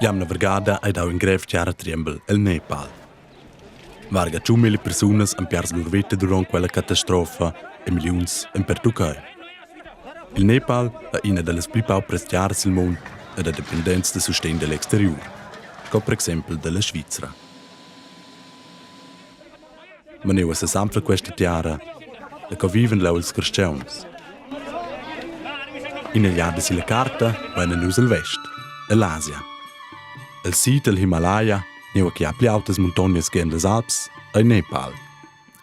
L'jamna vargada hai dau in grev tiaratriembel el Nepal. Varga tschunmilli persunas han piars lur veta duront quella catastrofa e milliuns ein pertuccai. Il Nepal è ina dallas pli paupras tiaras sil mund ed è dependents da sustegn dagl exteriur, sco per exempel dalla Svizra. Ma nua sesanfla questa tiara e co vivan leu ils carstgauns? Ina jada silla carta vein nus el vest, ell'Asia. El sid del Himalaya, nua che ha pli autas muntognas che en las Alps, ei Nepal.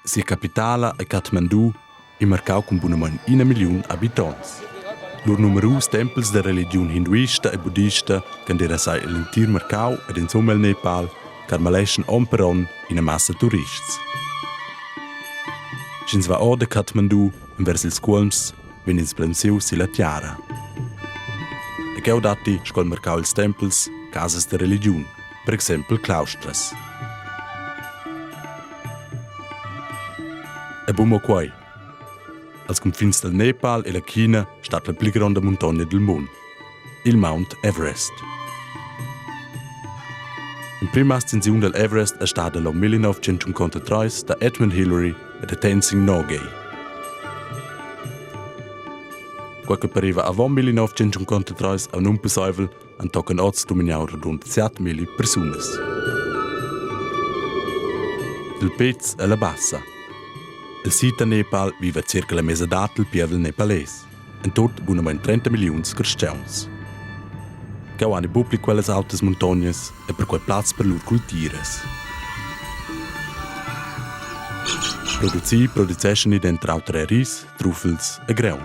Sia capitala ei Kathmandu, in marcau cun bunamein ina milliun habitonts. Lur numerus tempels da religiun hinduista e budista ch'han derasai egl entir marcau ed insumma el Nepal carmaleschan onn per onn ina massa turists. Sch'ins va or da Kathmandu envers ils cuolms, vegn ins plaunsiu silla tiara. E cheu datti, sco el marcau ils tempels, casas da religiun, per exempel claustras. E buc mo quei. Als cunfins dal Nepal e la China stat la pli gronda muntogna dil mund, il Mount Everest. L'emprima ascensiun dal Everest è stada l'onn 1953 da Edmund Hillary e da Tenzing Norgay. Quei che pareva avon 1953 a nunpusseivel entochen oz dumignau radund 7000 persunas. Il péz e la bassa. El sid da Nepal viva circa la mesadad dil pievel nepales, en tut bunamein 30 milliuns carstgauns. Cheu han buc pli quellas autas muntognas e perquei plaz per lur cultiras. Producir produceschan i denter auter ris, truffels e greun.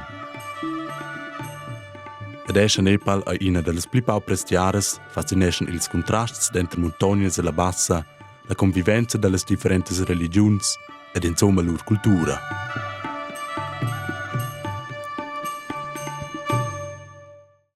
Ed escha Nepal ei ina dallas pli paupras tiaras, fascineschan ils cuntrasts denter muntognas e la bassa, la convivenza dallas differentas religiuns ed insumma lur cultura.